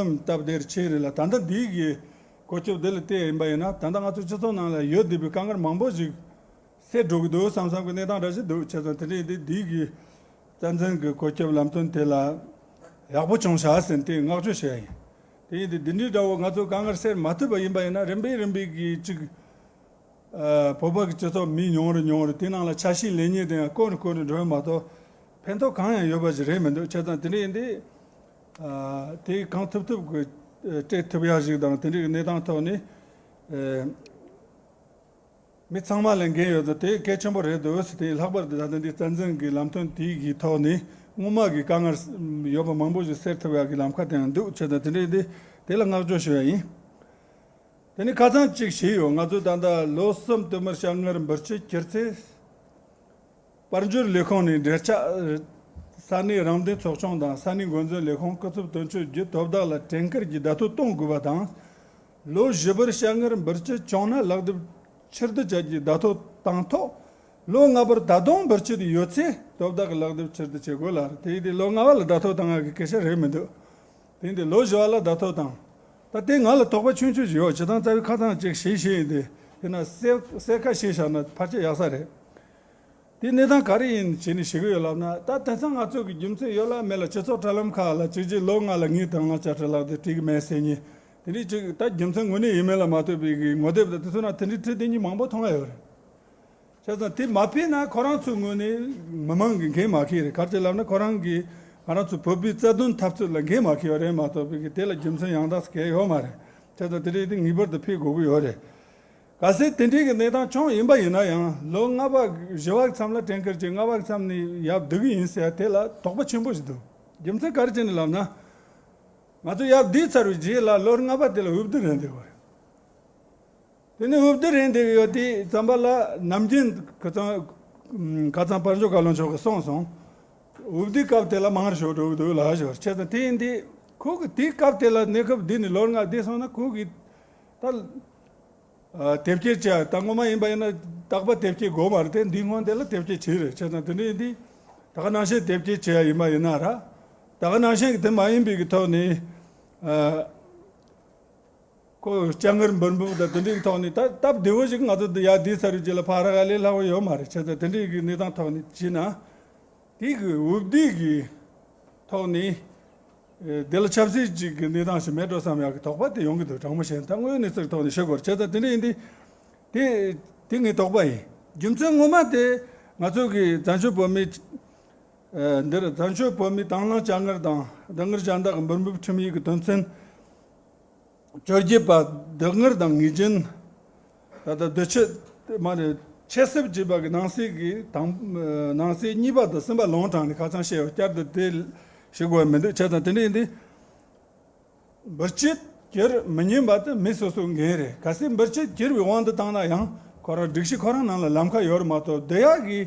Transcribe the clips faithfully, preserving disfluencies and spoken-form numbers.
སྟབས་བདེར་ཆེ་རེད་ལ། ད་ལྟ་འདི་གི་གོ་སྐབས་འདི་ལ་བལྟས་ཡིན་པ་ཡིན་ན། ད་ལྟ་ང་ཚོ་སྤྱི་ཚོགས་ནང་ལ་ཡོད་བསྡད་པའི་དཀའ་ངལ་མང་པོ་ཞིག་སེལ་འགྲོ་གི་འདུག་བསམ་བསམ་གྱི་གནས་སྟངས་འདྲ་ཞིག་འདུག་བྱས་ཙང་དེ་འདྲ་ཡིན་དུས་འདི་གི་བཙན་འཛུལ་གྱི་གོ་སྐབས་ལམ་སྟོན་དེ་ལ་ཡག་པོ་བྱུང་ཤག་ཟེར་ཏེ་བསྔགས་བརྗོད་བྱས་ཡིན། དེ་ཡིན་དུས་འདི་འདྲའི་འདྲ་བོ་ང་ཚོ་དཀའ་ངལ་སེལ་མ་ཐུབ་པ་ཡིན་པ་ཡིན་ན། རིམ་པས་རིམ་པས་ཀྱི་ཅིག་ཨ། བོད་པ་གི་སྤྱི་ཚོགས་མི་ཉུང་རུ་ཉུང་རུ། དེ་ནང་ལ་ཆ་ཤས་ལེན་མཁན་དེ་ཡང་དཀོན་རུ་དཀོན་རུ་འགྲོ་ཡ་མ་གཏོགས་ཕན་ཐོགས་གང་ཡང་ཡོད་པ་ཞིག་རེད་མི་འདུག་བྱས་ཙང་དེ་འདྲ་ཡིན་དུས། ཨ། དེ་གང་ཐུབ་ཐུབ་ཀྱི་སྤྲད་ཐུབ་ཡ་ཞིག་དང་། དེ་འདྲའི་གནས་སྟངས་ཐོག་ནས། ཨ། མི་ཚང་མ་ལ་འགན་ཡོད་ཙང་དེ་གལ་ཆེན་པོ་རེད་འདུག་དེ་ལྷག་པར་དུ་ད་ལྟ་འདི་བཙན་འཛུལ་གྱི་ལམ་སྟོན་དེའི་གི་ཐོག་ནས་སྔོན་མ་གི་དཀའ་ངལ་ཡོད་པ་མང་པོ་ཞིག་སེལ་ཐུབ་ཡ་གི་ལམ་ཁ་དེ་ཡང་འདུག་བྱས་ཙང་དེ་འདྲ་ཡིན་དུས་དེ་ལ་བསྔགས་བརྗོད་ཞུ་ཡ་ཡིན། དེ་ནས་ཁ་སང་གཅིག་བྱས་ཡོད། ང་ཚོ་ད་ལྟ་ལོ་གསུམ་དུ་མར་དཔྱ་དངུལ་འབུལ་སྤྱོད་བསྒྱུར་ཚེ། དཔལ་འབྱོར་ལས་ཁུངས་ནས་འབྲེལ་ཆགས། ས་གནས་རང་བདེན་ཚོགས་ཆུང་དང་ས་གནས་འགོ་འཛིན་ལས་ཁུངས་སྐུ་ཚབ་དོན་གཅོད་བརྒྱུད་དོ་བདག་ལ་དྲན་སྐུལ་གྱི་བརྡ་ཐོ་གཏོང་དགོས་པ་དང་། ལོ་བཞི་པར་དཔྱ་དངུལ་འབུལ་སྤྱོད་བྱུང་ན་ལག་དེབ་ཕྱིར་བསྡུ་བྱ་རྒྱུའི་བརྡ་ཐོ་བཏང་ཐོག་ལོ་ལྔ་པར་ད་དུང་འབུལ་སྤྱོད་ཡོད་ཚེ་དོ་བདག་གི་ལག་དེབ་ཕྱིར་བསྡུ་བྱེད་དགོས་ལ། དེ་ཡིན་དུས་ལོ་ལྔ་པ་ལ་བརྡ་ཐོ་བཏང་ཡག་གི་སྐད་ཆ་རེད་མི་འདུག་དེ་ཡིན་དུས་ལོ་བཞི་པ་ལ་བརྡ་ཐོ་བཏང་། ད་དེ་ང་ལ་དོགས་པ་ཆུང་ཆུང་ཞིག་ཡོད། སྤྱིར་བཏང་རྩ་བའི་ཁ་སང་གཅིག་བྱས་བྱས་ཡིན་ཏེ། དེ་ན་གསལ་གསལ་ཁ་ཞིག་བཞག་ན་ཕལ་ཆེར་ཡག་ས་རེད། དེ་གནས་སྟངས་ག་རེ་ཡིན་བྱས་ནས་ཞུ་གི་ཡོད་ལབ་ན། ད་དེང་སང་ང་ཚོ་གི་རྒྱུ་མཚན་ཡོད་ལ་མེད་ལ་སྤྱི་ཚོགས་དྲ་ལམ་ཁག་ལ་གཅིག་རྗེས་ལོ་ལྔ་ལ་ངའི་དང་བླངས་བཅའ་ཁྲིམས་ལག་དེབ་བྲིས་གི་མེད་ཟེར་མཁན། དེ་འདྲའི་ཅིག་ད་རྒྱུ་མཚན་དངོས་གནས་ཡིན་མིན་ལ་མ་ལྟོས་པའི་གི་ངོ་དེབ་དང་དེ་ཚོ་ན་དེ་འདྲའི་བྲིས་བསྡད་མཁན་མང་པོ་མཐོང་ཡ་ཡོད་རེད། བྱས་ཙང་དེ་མ་ཕེབས་ན་ཁོ་རང་ཚོའི་ངོས་ནས་མི་མང་གི་འགན་མ་འཁྱེར་རེད། ག་རེ་ལབ་ན་ཁོ་རང་གིས་ང་རང་ཚོ་བོད་པའི་རྩ་དོན་འཐབ་རྩོད་ལ་འགན་མ་འཁྱེར་བ་རེད་མ་གཏོགས་པའི་གི་དེ་ལ་རྒྱུ་མཚན་ཡང་དག་གང་ཡང་ཡོད་མ་རེད། བྱས་ཙང་དེ་འདྲའི་དེ་ངེས་པར་དུ་ཕེབས་དགོས་ཀྱི་ཡོད་རེད། གལ་སྲིད་དེ་འདྲའི་གི་གནས་སྟངས་བྱུང་ཡིན་པ་ཡིན་ན་ཡང་ལོ་ལྔ་པ་བཞི་པ་གི་མཚམས་ལ་དྲན་སྐུལ་བྱས། ལྔ་པ་གི་མཚམས་ནས་ཡར་བསྡུ་གི་ཡིན་ཟེར་ཡ་དེ་ལ་དོགས་པ་ཆེན་པོ་ཞིག་འདུག་རྒྱུ་མཚན་ག་རེ་བྱས་ནས་ལབ་ན། ང་ཚོ་ཡར་བསྡུས་ཚར་བའི་རྗེས་ལ་ལོ་ལྔ་པ་དེ་ལ་འོས་བསྡུ་རན་བསྡད་པ་རེད། དེ་ནས་འོས་བསྡུ་རན་བསྡད་ཀྱི་ཡོད་དུས་ཙམ་པ་ལ་ནམ་རྒྱུན་ཁ་སང་ཁ་སང་དཔལ་འབྱོར་བཀའ་བློན་མཆོག་གིས་གསུངས་སོང་། འོས་བསྡུའི་སྐབས་དེ་ལ་མང་རུ་ཞིག་འགྲོ་གི་འདུག་ལབ་ཞོར། བྱས་ཙང་དེ་ཡིན་དུས་ཁོ་གིས་དེའི་སྐབས་དེ་ལ་གནས་སྐབས་འདི་ནས་ལོ་ལྔ་བསྡད་སོང་ན་ཁོ་གིས་ད། ཨ། དེབ་སྐྱེལ་བྱས། ད་སྔོན་མ་ཡིན་པ་ཡིན་ན་རྟག་པར་དེབ་སྐྱེལ་དགོས་མ་རེད་དེ། འདིའི་སྔོན་དེ་ལ་དེབ་སྐྱེལ་བྱས་རེད། བྱས་ཙང་དེ་འདྲ་ཡིན་དུས་ད་ག་ནང་བཞིན་དེབ་སྐྱེལ་བྱས་ཡ་ཡིན་པ་ཡིན་ན་ར། ད་ག་ནང་བཞིན་གྱི་དེ་མ་ཡིན་པའི་གི་ཐོག་ནས། ཨ། ཁོ་དཔྱ་དངུལ་འབུལ་འབུལ་དང་དེ་འདྲའི་གི་ཐོག་ནས་ད་སྟབས་བདེ་བོ་ཞིག་ང་ཚོ་འདི་ཡར་བསྡུས་ཚར་བའི་རྗེས་ལ་ཕར་རག་ལས་སླ་བོ་ཡོད་མ་རེད། བྱས་ཙང་དེ་འདྲའི་གི་གནས་སྟངས་ཐོག་ནས་བྱས་ན། དེ་གི་འོས་བསྡུ་གི་ཐོག་ནས། ཨེ། དེ་ལ་ཆབ་སྲིད་ཅིག་གི་གནས་སྟངས་ཤིག་མེད་འགྲོ་བསམ་ཡག་གི་དོགས་པ་དེ་ཡོང་གི་འདུག་དྲང་མོ་བཤད་ན་ད་དངོས་ཡོད་གནས་ཚུལ་གྱི་ཐོག་ནས་ཤོད་དགོས་རེད། བྱས་ཙང་དེ་འདྲ་ཡིན་དུས་དེ་དེ་ངའི་དོགས་པ་ཡིན། རྒྱུ་མཚན་ངོ་མ་དེ་ང་ཚོ་གི་བཙན་བྱོལ་བོད་མི། ཨེ། འདིར་བཙན་བྱོལ་བོད་མིའི་དང་བླངས་དཔྱ་དངུལ་དང་དངུལ་གཞན་དག་གི་འབུལ་འབུལ་ཁྲིམས་ཡིག་གི་དོན་ཚན་བཅོ་བརྒྱད་པ་བསྡུ་དངུལ་དང་ངེས་ཅན། ད་ལྟ་བསྡུ་ཆད་མ་རེད། ཆད་གསབ་བྱས་པ་གི་ནང་གསེས་ཀྱི་དང་། ནང་གསེས་གཉིས་པ་དང་གསུམ་པ་ལུང་དྲངས་ནས་ཁ་སང་བཤད་ཡོད། བསྐྱར་དུ་དེ་ཞུ་དགོས་མི་འདུག་བྱས་ཙང་དེ་འདྲ་ཡིན་དུས། འབུལ་སྤྱོད་བསྒྱུར་མི་ཉན་པ་དེ་མི་སོ་སོའི་འགན་རེད། གལ་སྲིད་འབུལ་སྤྱོད་བསྒྱུར་བའི་དབང་དུ་བཏང་ན་ཡང་ཁོ་རང་སྒྲིག་གཞི་ཁོ་རང་ནང་ལ་ལམ་ཁ་ཡོད་རེད་མ་གཏོགས་བསྡུ་ཡག་གི་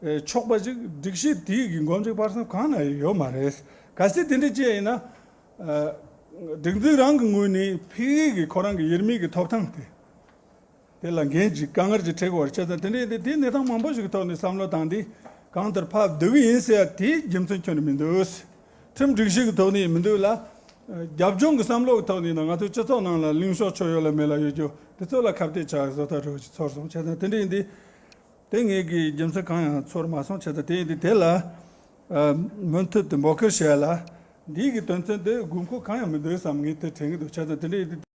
ཆོག་པ་ཞིག་སྒྲིག་གཞི་དེའི་གི་མགོ་མཇུག་བར་གསུམ་གང་ན་ཡོད་མ་རེད། གལ་སྲིད་དེ་འདྲ་བྱས་ཡིན་ན། ཨ། སྒྲིག་འཛུགས་རང་གི་ངོས་ནས་ཕ་གི་གི་ཁོ་རང་གི་ཡུལ་མི་གི་ཐོབ་ཐང་དེ། དེ་ལ་འགན་ཅིག་དཀའ་ངལ་ཅིག་འཕྲད་ཀྱི་ཡོད་རེད། བྱས་ཙང་དེ་འདྲའི་དེ་དེའི་གནས་སྟངས་མང་པོ་ཞིག་གི་ཐོག་ནས་བསམ་བློ་བཏང་སྟེ་གང་ལྟར་ཕར་བསྡུ་གི་ཡིན་ཟེར་ཡ་དེའི་རྒྱུ་མཚན་ཁྱོན་ནས་མི་འདུག་དྲིལ་བསྒྲགས་ཞིག་གི་ཐོག་ནས་མི་འདུག་ལ། རྒྱབ་ལྗོངས་ཀྱི་བསམ་བློ་གི་ཐོག་ནས་ན་ང་ཚོའི་སྤྱི་ཚོགས་ནང་ལ་ལངས་ཕྱོགས་ཆོས་ཡོད་ལ་མེད་ལ་ཡོད་རྒྱུ་དེ་ཚོ་ལ་ཁ་གཏད་བྱ་བཟོ་ལྟ་འགྲོ་ཅིག་ཚོར་སོང་། བྱས་ཙང་དེ་འདྲ་ཡིན་དུས། དེ་ངེད་ཀྱིས་རྒྱུ་མཚན་གང་ཡང་ཚོར་མ་སོང་། བྱས་ཙང་དེ་ཡིན་དུས་དེ་ལ། ཨ། མུ་མཐུད་དུ་འབོད་སྐུལ་བྱས་ལ། འདིའི་གི་དོན་ཚན་དེ་དགོས་མཁོ་གང་ཡང་མི་འདུག་བསམ་ངས་དེ་དྲན་གྱི་འདུག་བྱས་ཙང་དེ་འདྲ་ཡིན་དུས།